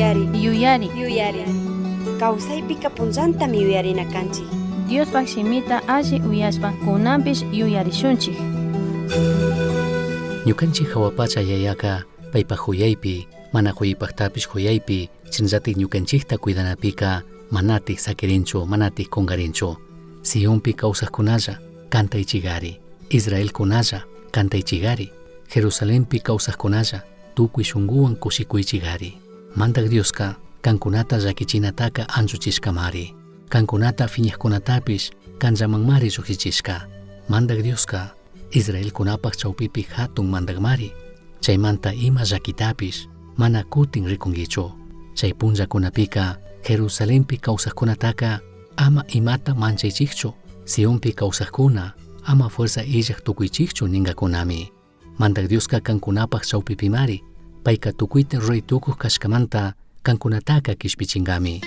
Yuyari. Yuyari. Yuyari. Kawsaypika punllantami yuyarina kanchik. Diospaj shimita alli uyashpa kunanpish yuyarishunchik. Ñukanchik jahua pacha yayaka paypaj huyaypi, mana huypajtapish huyaypi, shinallatik ñukanchikta cuidanapika manatik sakirinchu, manatik kungarinchu. Sionpi kawsajkunalla, kantaychigari. Israelkunalla, kantaychigari. Jerusalenpi kawsajkunalla, tukuy shunkuwan kushikuychigari. Mandak Dioska kankunata llakichinataka anchuchishkamari. Kankunata fiñajkunatapish kanllamanmari llujshichishka. Mandak Dioska Israelkunapaj chawpipi hatun mandakmari. Chaymanta ima llakitapish mana kutin rikunkichu. Chay punllakunapika Jerusalenpi kawsajkunataka ama imata manchaychikchu. Sionpi kawsajkuna ama fuerza illaj tukuychikchu ninkakunami. Mandak Dioska kankunapaj chawpipimari. Payka tukuyta ruray tukuj kashkamanta kankunataka kishpichinkami.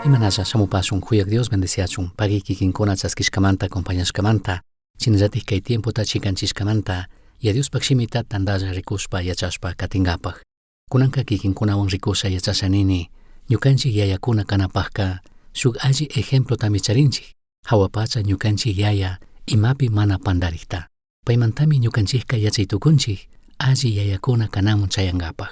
Imanalla shamupashun huyak Dios bendeciachun pagui kikinkuna chaskishkamanta acompañashkamanta shinallatik kay tiempota chikanchishkamanta ya Diospaj shimita tandalla rikushpa yachashpa katingapaj. Kunanka kikinkunawan rikusha yachasha nini ñukanchik yayakuna kanapajka shuk alli ejemplotami charinchik hawa pacha ñukanchik yaya imapi mana pandarikta. Paymantami ñukanchikka yachay tukunchik alli yayakuna kanamun chayankapaj.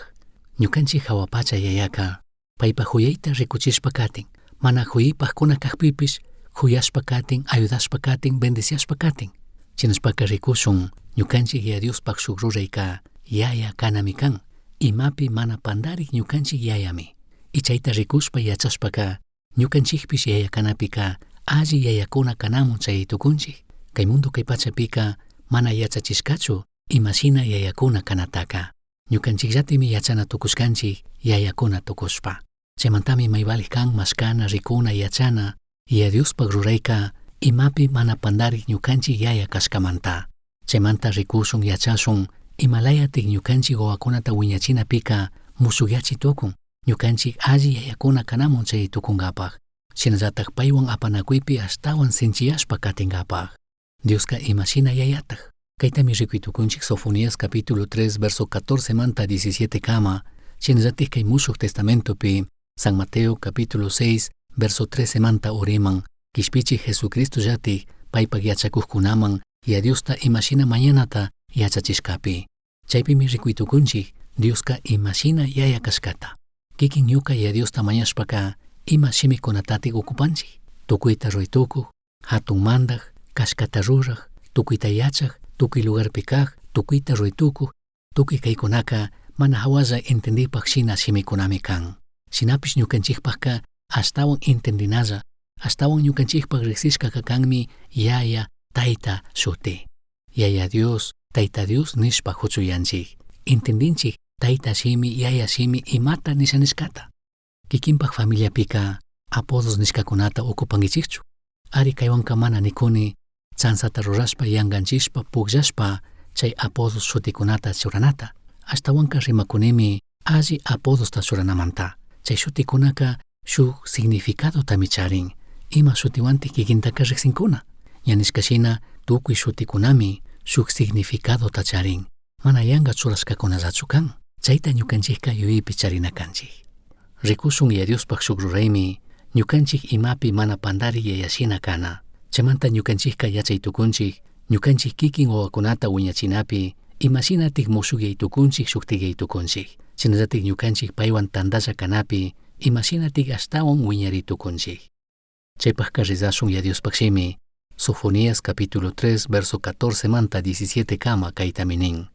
Ñukanchik hawa pacha yayaka paypaj huyayta rikuchishpa katin, mana huyipajkuna kajpipish huyashpa katin, ayudashpa katin, bendiciashpa katin. Shinashpaka rikushun ñukanchik Yaya Diospaj shuk rurayka Yaya kanami kan. Imapi mana pandarik ñukanchik Yayami. Y chayta rikushpa yachashpaka ñukanchikpish yaya kanapika alli yayakuna kanamun chay tukunchik. Kay mundo kay pachapika mana yachachishkachu imashina yayakuna kanataka. Ñukanchikllatimi yachana tukushkanchik yayakuna tukushpa. Chaymantami maybalik kan mashkana, rikuna, yachana, Yaya Diospaj rurayka imapi mana pandarik ñukanchik yaya kashkamanta. Chaymanta rikushun yachashun imalayatik ñukanchik wawakunata wiñachinapika mushukyachi tukun, ñukanchik alli yayakuna kanamun chay tukunkapaj. Shinallatak paywan apanakuypi ashtawan sinchiyashpa katinkapaj. Dioska imashina yayataj. Kaytami rikuy tukunchik Sofonías capítulo 3 verso 14 manta 17 kama, shinallatik kay Mushuj Testamentopi, San Mateo capítulo 6 verso 13 manta uriman, kishpichik Jesucristo llatik paypak yachakukkunaman Yaya Diosta imashina mañanata yachachishkapi. Chaypimi rikuy tukunchik Dioska imashina yaya kashkata. Kikin ñuka Yaya Diosta mañashpaka ima shimikunatatik okupanchik. Tukuyta ruray tukuk, hatun mandaj, kashkata ruraj, tukuyta yachaj, tukuy lugarpi kaj, tukuyta ruray tukuk, tukuy kaykunaka mana hawalla entendipak shina shimikunami kan. Shinapish ñukanchikpakka ashtawan entendinalla, ashtawan ñukanchikpak riksishkaka kanmi Yaya, Tayta shuti. Yaya Dios, Tayta Dios nishpa huchuyanchik. Entendinchik Tayta shimi, Yaya shimi imata nisha nishkata. Kikinpak familiapika apodos nishkakunata okupankichikchu. Ari kaywanka mana nikuni chanzata rurashpa yanganchishpa pukllashpa chay apodos shutikunata churanata. Ashtawanka rimakunimi alli apodosta churanamanta. Chay shutikunaka shuk significadotami charin. Ima shutiwantik kikintaka riksinkuna. Ña nishkashina tukuy shutikunami shuk significadota charin. Mana yanka churashkakunallachu kan. Chayta ñukanchikka yuyaypi charina kanchik. Rikushun Yaya Diospaj shuk ruraymi ñukanchik imapi mana pandari yayashina kana. Chaymanta ñukanchikka yachay tukunchik, ñukanchik kikin wawakunata wiñachinapi imashinatik mushukyay tukunchik shuktikyay tukunchik. Shinallatik ñukanchik paywan tantalla kanapi imashinatik ashtawan wiñari tukunchik. Chaypajka rizashun Yaya Diospaj shimi, Sofonías capítulo 3 verso 14 manta 17 kama kaytami nin.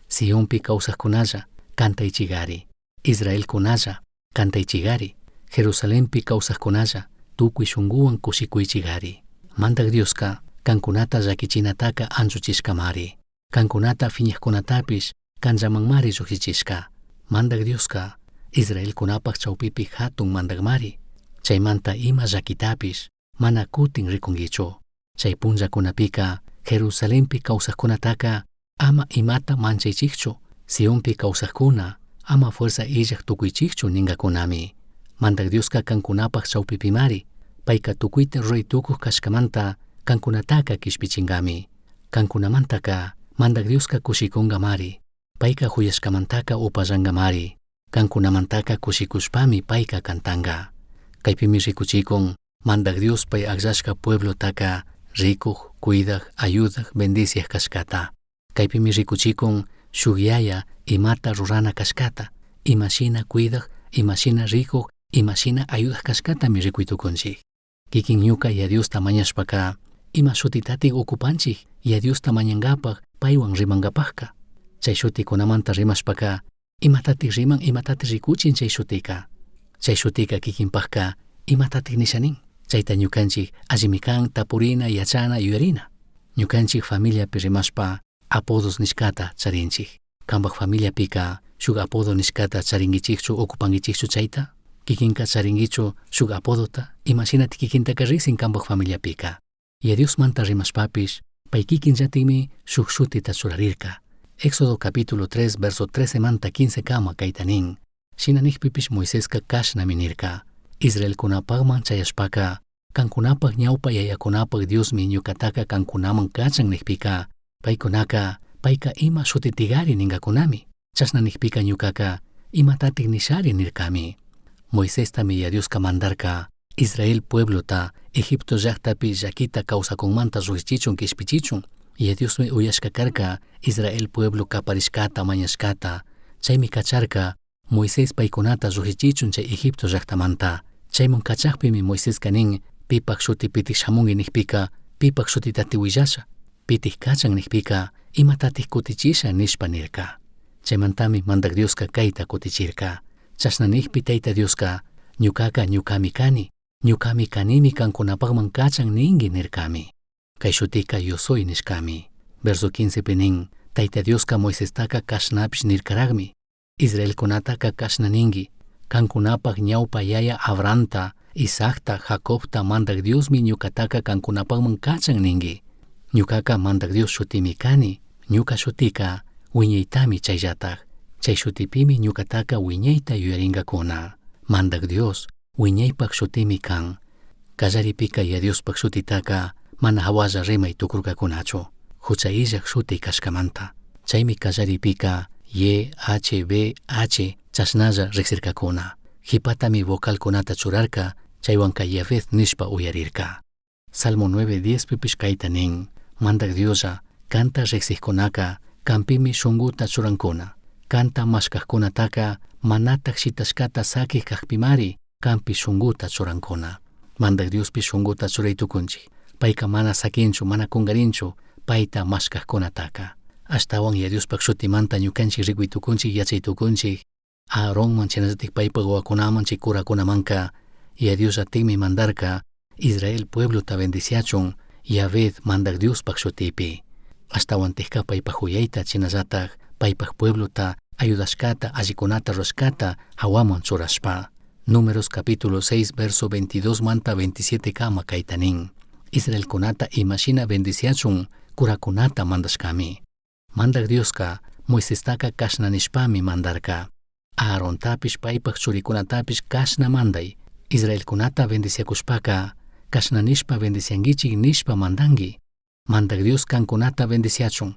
Sionpi kawsajkunalla, kantaychigari. Israelkunalla, kantaychigari. Jerusalenpi kawsajkunalla, tukuy shunkuwan kushikuychigari. Mandak Dioska, kankunata llakichinataka anchuchishkamari. Kankunata fiñajkunatapish kanllamanmari llujshichishka. Mandak Dioska, Israelkunapaj chawpipi hatun mandakmari. Chaymanta ima llakitapish mana kutin rikunkichu. Chay punllakunapika Jerusalenpi kawsajkunataka ama imata manchaychikchu. Sionpi kawsajkuna ama fuerza illaj tukuychikchu ninkakunami. Mandak Dioska kankunapaj chawpipimari. Payka tukuyta ruray tukuj kashkamanta kankunataka kishpichinkami. Kankunamantaka Mandak Dioska kushikunkamari. Payka huyashkamantaka upallankamari. Kankunamantaka kushikushpami payka kantanka. Kaypimi rikuchikun Mandak Dios pay akllashka pueblotaka rikuj, cuidaj, ayudaj, bendiciaj kashkata. Kaypimi rikuchikun shuk yaya imata rurana kashkata, imashina cuidaj, imashina rikuj, imashina ayudaj kashkatami rikuy tukunchik. Kikin ñuka Yaya Diosta mañashpaka ima shutitatik okupanchik Yaya Diosta mañankapaj paywan rimankapajka. Chay shutikunamanta rimashpaka imatatik riman, imatatik rikuchin chay shutika. Chay shutika kikinpajka imatatik nisha nin. Chayta ñukanchik allimi kan tapurina, yachana, yuyarina. Ñukanchik familiapi rimashpa apodos nishkata charinchik. Kanpak familiapika shuk apodo nishkata charinkichikchu okupankichikchu chayta? Kikinka charinkichu shuk apodota? Imashinatik kikintaka riksin kanpak familiapika? Yaya Diosmanta rimashpapish pay kikinllatikmi shuk shutita churarirka. Éxodo capítulo 3 verso 13 manta 15 kama kayta nin. Shina nikpipish Moiseska kashnami nirka. Israelkunapakman chayashpaka kankunapak ñawpa yayakunapak Diosmi ñukataka kankunaman kachan nikpika paykunaka payka ima shutitigari ninkakunami. Chashna nikpika ñukaka imatatik nishari nirkami. Moisestami Yaya Dioska mandarka Israel pueblota Egipto llaktapi llakita kawsakunmanta llukshichun kishpichichun. Yaya Diosmi uyashka karka Israel pueblo kaparishkata mañashkata. Chaymi kacharka Moisés paykunata llukshichichun chay Egipto llaktamanta. Chayman kachakpimi Moiseska nin pipak shutipitik shamunki nikpika pipak shutitati willasha. Pitik kachan nikpika imatatik kutichisha nishpa nirka. Chaimantami Mandaj Diosca caita cutichirca. Chashna nijpi Taita Diosca, ñucaca ñucami cani, ñucami canimi cancunapajman cachan ningui nircami. Cai shutica yo soy nishcami. Verso 15 pi nin, Taita Diosca Moisestaca cashnapish nircarajmi. Israelcunataca cashna ningui, cancunapaj ñaupa yaya Abrahamta, Isaacta, Jacobta Mandaj Diosmi ñucataca cancunapajman cachan ningui. Ñucaca Mandaj Dios shutimi cani, ñuca shutica huiñaitami chaillataj. Chai shutipimi ñucataca huiñaita yuyaringacuna. Mandaj Dios huiñaipaj shutimi can. Callaripica Yaya Diospaj shutitaca mana jahualla rimai tucurcacunachu. Jucha illaj shuti cashcamanta. Chaimi callaripika Y, H, B, H chashnalla rijsircacuna. Jipatami vocalcunata churarca, chaihuanca Yahvé nishpa uyarirca. Salmo 9, 10 pipish caita nin, Mandaj Dioslla, canta rijsijcunaca, canpimi shunguta churancuna. Canta mashcajcunataca, manataj shitashcata saquij cajpimari, canpi shunguta churancuna. Mandaj Diospi shunguta churai tucunchij. Paica mana saquinchu, mana cungarinchu, paita mashcajcunataca. Ashtahuan Yaya Diospaj shutimanta ñukanchik ricui tucunchik, yachai tucunchik, Aaronman chashnallatik paypak wawakunaman chay curakunamanka Yaya Diosllatikmi mandarka Israel pueblota bendiciachun Yahvé Mandaj Diospaj shutipi. Ashtahuantikka paypak juyayta chinallatak paypak pueblota ayudashkata allikunata rurashkata hawaman churashpa. Números capítulo 6 verso 22 manta 27 kama kayta nin. Israelkunata imashina bendiciachun curakunata mandashkami. Mandaj Dioska Moisestaka kashna nishpami mandarka. Aarontapish paypak churikunatapish kashna mandai. Israelkunata bendiciakushpaka kashna nishpa bendicianguichik nishpa mandangui. Mandaj Dios kankunata bendiciachun.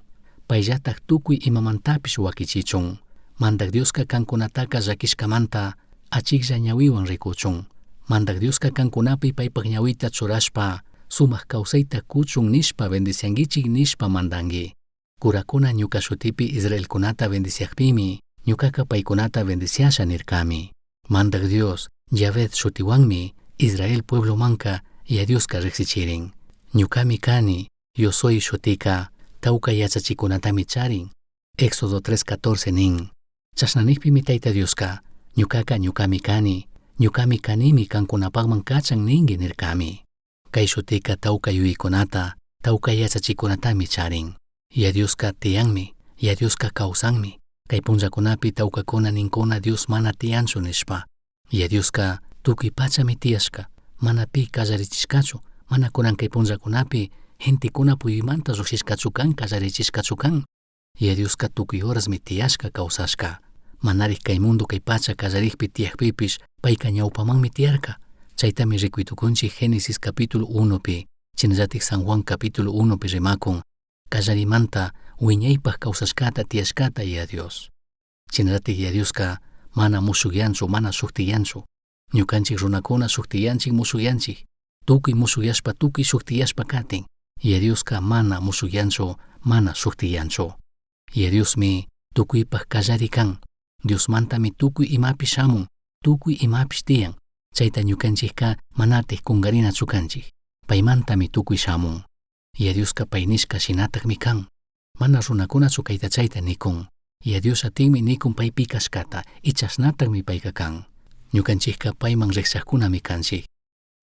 Payllatak tukuy imamantapish wakichichun. Mandaj Dioska kankunataka llaquishkamanta achiklla ñawiwan rikuchun. Mandaj Dioska kankunapi paypak ñawita churashpa sumak kawsayta kuchun nishpa bendicianguichik nishpa mandangui. Curakuna ñuka shutipi Israelkunata bendiciakpimi, ñukaka paykunata bendiciasha nirkami. Mandaj Dios, Yahvé shutiwanmi, Israel pueblo manka Yaya Dioska riksichirin. Ñukami kani, yo soy shutika, tawka yachachikunatami charin. Éxodo 3.14 nin. Chashna nijpimi Tayta Dioska, ñukaka ñukami kani, ñukami kanimi kankunapakman kachan ningui nirkami. Kay shutika tawka yuyaykunata, tawka yachachikunatami charin. Yaya Dioska tiyanmi, Yaya Dioska kawsanmi. Kay punllakunapi tawkakuna ninkuna Dios mana tiyanchu nishpa. Yaya Dioska tukuy pachami tiyashka, mana pi kallarichishkachu, mana kunan kay punllakunapi gentekuna puyumanta llukshishkachu kan kallarichishkachu kan. Yaya Dioska tukuy horasmi tiyashka kawsashka. Manarik kay mundo kay pacha kallarikpi tiyakpipish payka ñawpamanmi tiyarka. Chaytami rikuy tukunchik Génesis capítulo 1 pi, chinallatik San Juan capítulo 1 pi rimakun, kallarimanta wiñaypaj kawsashkata tiyashkata Yaya Dios. Chinallatik Yaya Dioska mana mushukyanchu, mana shuktiyanchu. Ñukanchik runakuna shuktiyanchik mushukyanchik. Tukuy mushukyashpa tukuy shuktiyashpa katin. Yaya Dioska mana mushukyanchu, mana shuktiyanchu. Yaya Diosmi tukuypaj kallari kan. Diosmantami tukuy imapish shamun, tukuy imapish tiyan. Chayta ñukanchikka manatik kungarinachu kanchik. Paymantami tukuy shamun. Yaya Dioska pay nishka shinatakmi kan. Mana runakunachu kayta chayta nikun. Yaya Dios atinmi nikun pay pi kashkata y chashnatakmi payka kan. Ñukanchikka payman riqshaqkunami kanchik.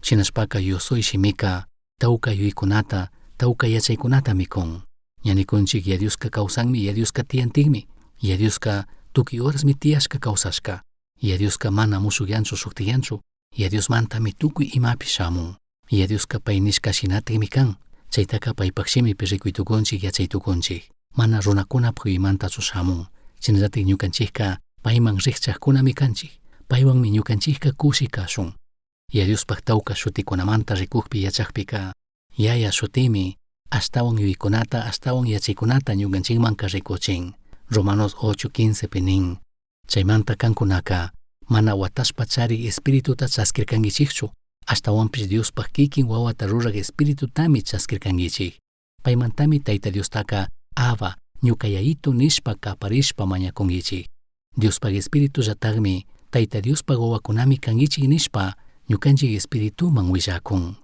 Shinashpaka yo soy shimika tawka yuyaykunata, tawka yachaykunatami kun. Ña nikunchik Yaya Dioska kawsanmi, Yaya Dioska tiyantikmi. Yaya Dioska tukuy horasmi tiyashka kawsashka. Yaya Dioska mana mushukyanchu shuktiyanchu. Yaya Diosmantami tukuy imapish shamun. Yaya Dioska pay nishka shinatikmi kan. Chaytaka paypak shimipi rikuy tukunchik yachay tukunchik. Mana runakunapaq yuyaymantachu shamun. Shinallatik ñukanchikka payman riqchaqkunami kanchik. Paywanmi ñukanchikka kushi kashun. Yaya Diospaq tawka shutikunamanta rikukpi yachakpika Yaya shutimi ashtawan yuyaykunata ashtawan yachaykunata ñukanchikmanka rikuchin. Romanos 8:15 pi nin. Chaymanta kankunaka mana watashpa charik espirituta chaskirkankichikchu, ashtawanpish Diospaq kikin wawata ruraq espiritutami chaskirkankichik. Paymantami Tayta Diostaka Abba, ñuka yayito nishpa kaparishpa mañakunkichik. Diospaq espiritullatakmi Tayta Diospaq wawakunami kankichik nishpa ñukanchik espirituman willakun.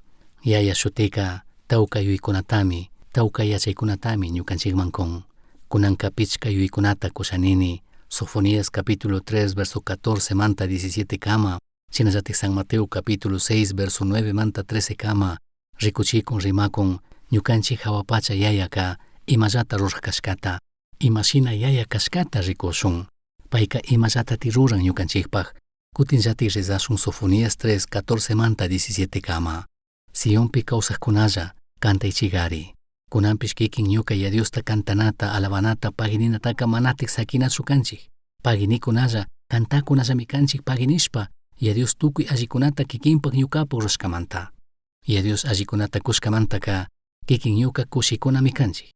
Yaya shutika tawka yuyaykunatami, tawka yachaykunatami ñukanchikman kun. Kunanka pichka yuyaykunata kushanini. Sofonías capítulo 3 verso 14 manta 17 kama, shinallatik San Mateo capítulo 6 verso 9 manta 13 kama, rikuchikun rimakun ñukanchik jahua pacha yayaka imallata ruraj kashkata, imashina yaya kashkata rikushun. Payka imallatati ruran ñukanchikpaj. Kutinllatik rezashun Sofonías 3 14 manta 17 kama. Sionpi kawsajkunalla kantaychigari. Kunanpish kikin ñuka Yaya Diosta cantanata, alabanata, pagininataka manatik sakinachu kanchik. Paginikunalla, kantakunallami kanchik paginishpa, Yaya Dios tukuy allikunata kikinpak ñukapak rurashkamanta. Yaya Dios allikunata kushkamantaka kikin ñuka kushikunami kanchik.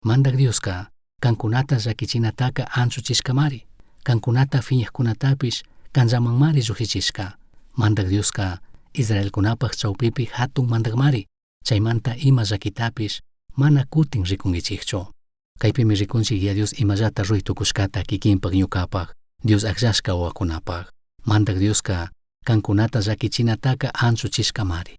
Mandak Dioska kankunata llakichinataka anchuchishkamari, kankunata fiñajkunatapish kanllamanmari llujshichishka. Mandak Dioska Israelkunapaj chawpipi hatun mandakmari, chaymanta ima llakitapish mana kutin rikunkichikchu. Kaypimi rikunchik Yaya Dios imallata ruray tukushkata kikinpak ñukapak, Dios akllashka wawakunapak. Mandak Dioska kankunata llakichinataka anchuchishkamari.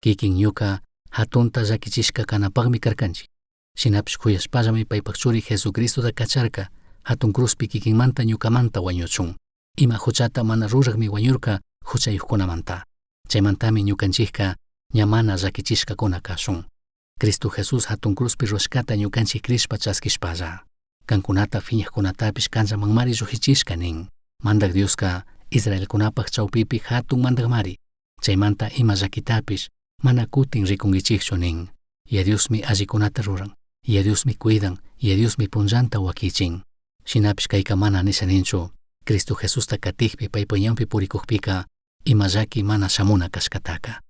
Kikin ñuka hatunta llakichishka kanapakmi karkanchik. Shinapish kuyashpallami paypak churi Jesucristota kacharka hatun cruzpi kikinmanta ñukamanta wañuchun. Ima huchata mana rurakmi wañurka huchayuqkunamanta. Chaymantami ñukanchikka ña mana llakichishkakuna kashun. Cristo Jesús hatun cruzpi rurashkata ñukanchik crishpa chaskishpalla. Kankunata fiñajkunatapish kanllamanmari llujshichishka nin. Mandak Dioska Israelkunapak chawpipi hatun mandakmari. Chaymanta ima llakitapish mana kutin rikunkichikchu nin. Yaya Diosmi allikunata ruran. Yaya Diosmi cuidan. Yaya Diosmi punllanta wakichin. Shinapish kayka mana nisha ninchu. Cristo Jesusta katikpi paypa ñanpi purikukpika ima llaki mana shamuna kashkataka.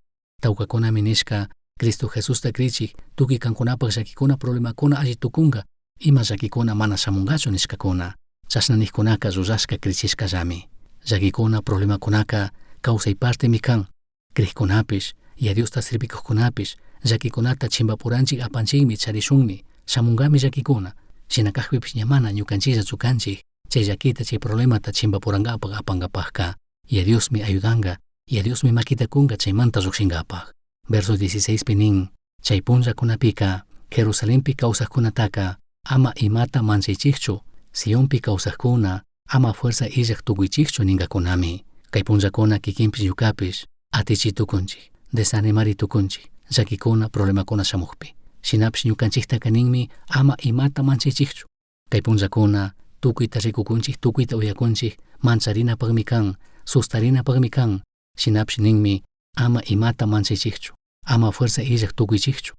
Tawkakunami nishka Cristo Jesusta krichik tukuy kankunapak llakikuna problemakuna alli tukunka, ima llakikuna mana shamunkachu nishkakuna. Chashna nijkunaka llullashka krichishkallami. Llakikuna problemakunaka kawsay partemi kan. Krikkunapish, Yaya Diosta servikuqkunapish, llakikunata chimbapuranchik apanchikmi charishunmi, shamunkami llakikuna. Shina kakpipish ña mana ñukanchikllachu kanchik, chay llakita chay problemata chimbapurankapaj apankapajka. Yaya Diosmi ayudanka, Yaya Diosmi makita kunka chaymanta llukshinkapaj. Verso 16 pi nin, chay punllakunapika Jerusalenpi kawsajkunataka ama imata manchaychikchu, Sionpi kawsajkuna ama fuerza illaj tukuychikchu ninkakunami. Kay punllakuna kikinpish ñukapish atichi tukunchik, desanimari tukunchik, llakikuna problemakuna shamukpi. Shinapish ñukanchiktaka ninmi ama imata manchaychikchu. Kay punllakuna tukuyta rikukunchik, tukuyta uyakunchik, mancharinapakmi kan, sustarinapakmi kan. Shinapish ninmi ama imata manchaychikchu, ama fuerza illaj tukuychikchu.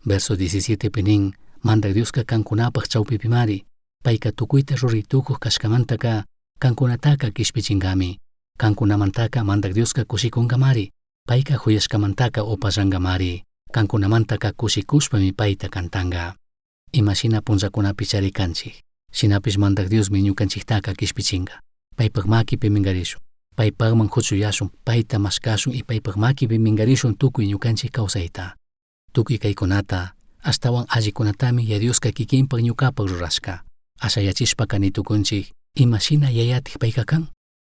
Verso 17 pi nin, Mandak Dioska kankunapak chawpipimari, payka tukuyta ruray tukuj kashkamantaka kankunataka kishpichinkami. Kankunamantaka Mandak Dioska kushikunkamari, payka huyashkamantaka upallankamari. Kankunamantaka kushikushpami payta kantanka. Imashina punllakunapi charikanchik. Shinapish Mandak Diosmi ñukanchiktaka kishpichinka. Paypak makipi minkarishun. Paypakman huchuyashun, payta mashkashun y paypak makipi minkarishun tukuy ñukanchik kawsayta. Tukuy kaykunata, ashtawan allikunatami Yaya Dioska kikinpak ñukapak rurashka. Ashayachishpaka nitukunchik, imashina yayatik payka kan?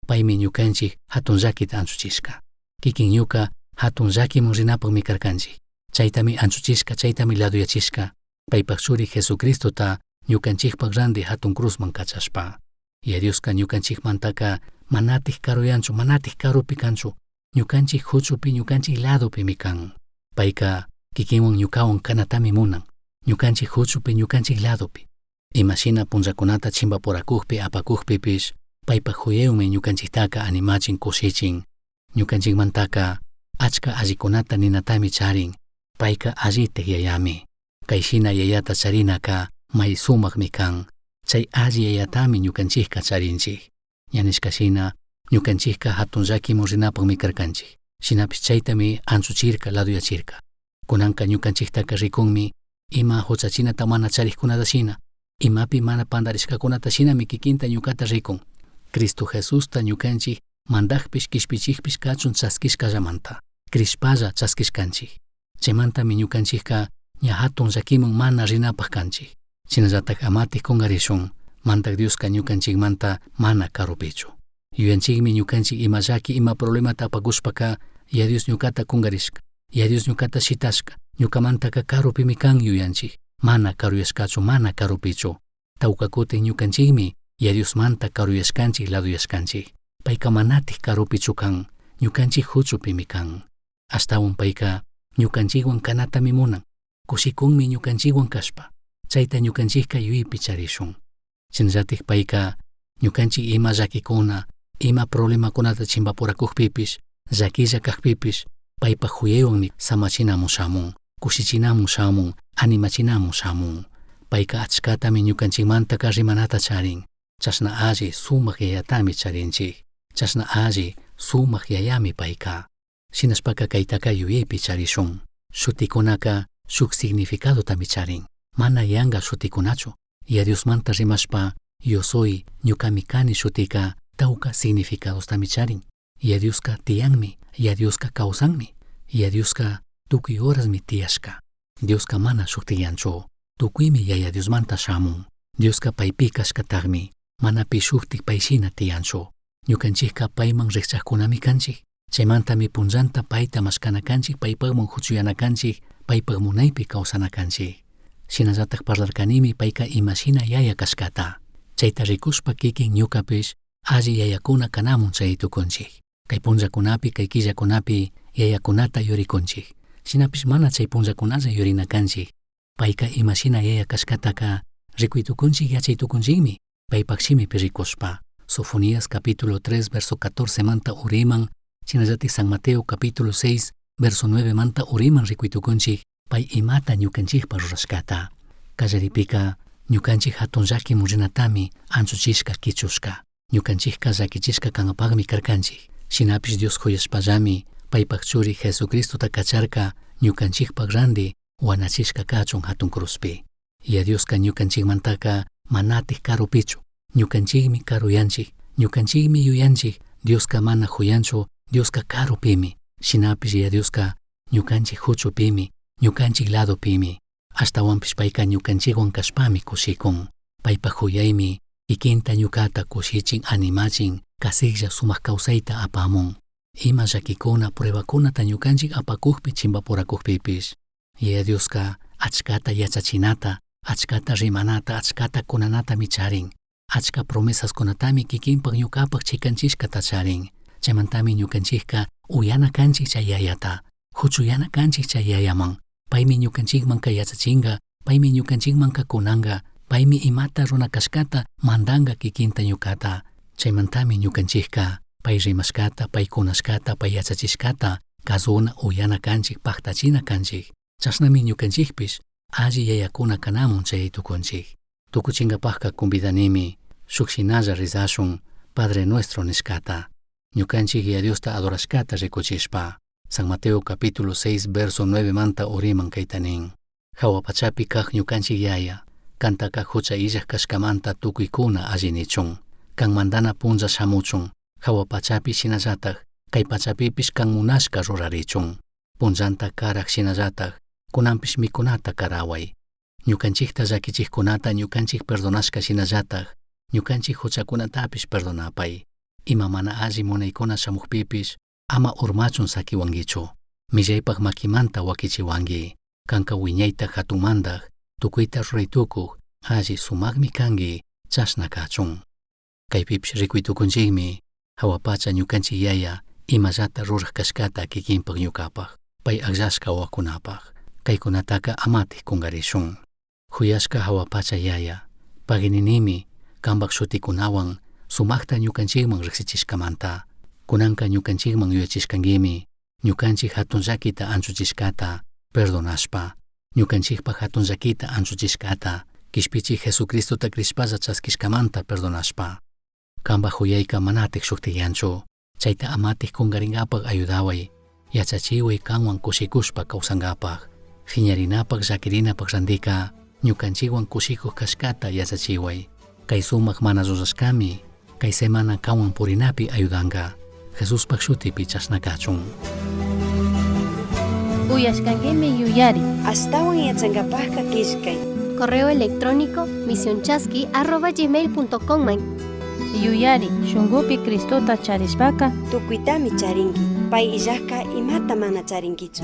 Paymi ñukanchik hatun llakita anchuchishka. Kikin ñuka hatun llakiman rinapakmi karkanchik. Chaytami anchuchishka, chaytami laduyachishka. Paypak churi Jesucristota ñukanchikpak ranti hatun cruzman kachashpa. Yaya Dioska ñukanchikmantaka manatik karuyanchu, manatik karupi kanchu. Ñukanchik huchupi, ñukanchik ladopimi kan. Payka kikinwan ñukawan kanatami munan. Ñukanchik huchupi, ñukanchik ladopi. Imashina punllakunata chimbapurakukpi apakukpipish, paypak huyaywanmi ñukanchiktaka animachin kushichin. Ñukanchikmantaka achka allikunata ninatami charin. Payka allitik yayami. Kayshina yayata charinaka may sumakmi kan. Chay alli yayatami ñukanchikka charinchik. Ña nishkashina ñukanchikka hatun llakiman rinapakmi karkanchik. Shinapish chaytami anchuchirka, laduyachirka. Kunanka ñukanchiktaka rikunmi ima huchachinata mana charikkunata shina, imapi mana pandarishkakunata shinami kikinta ñukata rikun. Cristo Jesusta ñukanchik mandakpish kishpichikpish kachun chaskishkallamanta. Crishpalla chaskishkanchik. Chaymantami ñukanchikka ña hatun llakiman mana rinapak kanchik. Shinallatak amatik kunkarishun, Mandak Dioska ñukanchikmanta mana karupichu. Yuyanchikmi ñukanchik ima llaki ima problemata apakushpaka Yaya Dios ñukata kunkarishka, Yaya Dios ñukata shitashka, ñukamantaka karupimi kan yuyanchik. Mana karuyashkachu, mana karupichu. Tawka kutin ñukanchikmi Yaya Diosmanta karuyashcanchij laduyashcanchij. Paica manatij karupichu kan, ñukanchij huchupimi kan. Ashtawan paica ñukanchikwan kanatami munan, kushikunmi ñukanchikwan kashpa, chayta ñukanchikka yuyaypi charishun. Shinallatik paica ñukanchik ima llakikuna, ima problemakunata chimpapurakukpipish, llakilla kakpipish, paypak huyaywanmi samachinamun shamun, kushichinamun shamun, animachinamun shamun. Payka achkatami ñukanchikmantaka rimanata charin, chashna alli sumak yayatami charinchik, chashna alli sumak yayami payka. Shinashpaka kaytaka yuyaypi charishun. Shutikunaka shuk significadotami charin, mana yanka shutikunachu. Yaya Diosmanta rimashpa yo soy ñukami kani shutika tawka significadostami charin. Yaya Dioska tiyanmi, Yaya Dioska kawsanmi, Yaya Dioska tukuy horasmi tiyashka. Dioska mana shuktiyanchu, tukuymi Yaya Diosmanta shamun. Dioska paypi kashkatakmi, mana pi shuktik payshina tiyanchu. Ñukanchikka payman rikchakkunami kanchik. Chaymantami punllanta payta mashkana kanchik, paypakman huchuyana kanchik, paypak munaypi kawsana kanchik. Shinallatak parlarkanimi payka imashina yaya kashkata. Chayta rikushpa kikin ñukapish alli yayakuna kanamun chay tukunchik. Kay punllakunapi, kay killakunapi yayakunata yurikunchik. Shinapish mana chay punllakunalla yurina kanchik. Payka imashina yaya kashkataka rikuy tukunchik, yachay tukunchikmi, paypak shimipi rikushpa. Sofonías capítulo 3 verso 14 manta uriman, shinallatik San Mateo capítulo 6 verso 9 manta uriman rikuy tukunchik, pay imata ñukanchikpa rurashkata. Kallaripika ñukanchik hatun llaki murinatami anchuchishka kichushka. Ñukanchikka llakichishka kanapakmi karkanchik. Shinapish Dios huyashpallami paypak churi Jesucristota kacharka ñukanchikpak randi wanachishka kachun hatun cruzpi. Yaya Dioska ñukanchikmantaka manatik karupichu. Ñukanchikmi karuyanchik, ñukanchikmi yuyanchik, Dioska mana huyanchu, Dioska karupimi. Shinapish Yaya Dioska ñukanchik huchupimi, ñukanchik ladopimi. Ashtawanpish payka ñukanchikwan kashpami kushikun. Paypak huyaymi kikinta ñukata kushichin, animachin, kasiklla sumak kawsayta apamun. Ima llakikuna, pruebakunata ñukanchik apakukpi chimpapurakukpipish. Yaya Dioska achkata yachachinata, achkata rimanata, achkata kunanatami charin. Achka promesaskunatami kikinpak ñukapak chikanchishkata charin. Chaymantami ñukanchikka uyana kanchik chay yayata, huchuyana kanchik chay yayaman. Paymi ñukanchikmanka yachachinka, paymi ñukanchikmanka kunanka, paymi imata runa kashkata mandanka kikinta ñukata. Chaymantami ñukanchikka pay rimashkata, pay kunashkata, pay yachachishkata kazuna, uyana kanchik, paktachina kanchik. Chashnami ñukanchikpish alli yayakuna kanamun chay tukunchik. Tukuchinkapakka convidanimi shuk shinalla rezashun Padre Nuestro nishkata. Ñukanchik Yaya Diosta adorashkata rikuchishpa. San Mateo capítulo 6 verso 9 manta uriman kayta nin. Hawa pachapi kak ñukanchik yaya, kantaka hucha illak kashkamanta tukuykuna alli nichun. Kan mandana punlla shamuchun, hawa pachapi shinallatak, kay pachapipish kan munashka rurarichun. Punllanta karak shinallatak, kunanpish mikunata karaway. Ñukanchikta llakichikkunata ñukanchik perdonashka shinallatak, ñukanchik huchakunatapish perdonapay. Ima mana alli munaykuna shamukpipish, ama urmachun sakiwankichu. Millaypak makimanta wakichiwanki. Kanka wiñayta hatunmantak, tukuyta ruraytukuk, alli sumakmi kanki, chashna kachun. Kaypipish rikuy tukunchikmi, hawa pacha ñukanchik yaya imallata rurak kashkata kikinpak ñukapak, pay akllashka wawakunapak. Kaykunataka amatik kunkarishun. Huyashka hawa pacha yaya, pagininimi kanpak shutikunawan sumakta ñukanchikman riksichishkamanta. Kunanka ñukanchikman yuyachishkankimi, ñukanchik hatun llakita anchuchishkata perdonashpa, ñukanchikpak hatun llakita anchuchishkata, kishpichik Jesucristota crishpalla chaskishkamanta perdonashpa. Kanpak huyayka manatik shuktiyanchu, chayta amatik kunkarinkapak ayudaway, yachachiway kanwan kushikushpa kawsankapak, phiñarinapak llakirinapak randika, ñukanchikwan kushikuk kashkata yachachiway. Kay sumak mana rurashkami, kay semana kanwan purinapi ayudanka. Jesuspak shutipi chashna kachun. Uyashkankimi yuyari. Ashtawan yachankapakka killkay. Correo electrónico misionchasqui@gmail.com man. Yuyari, shunkupi Cristota charishpaka Tukuytami charinki. Pay illakka imata mana charinkichu.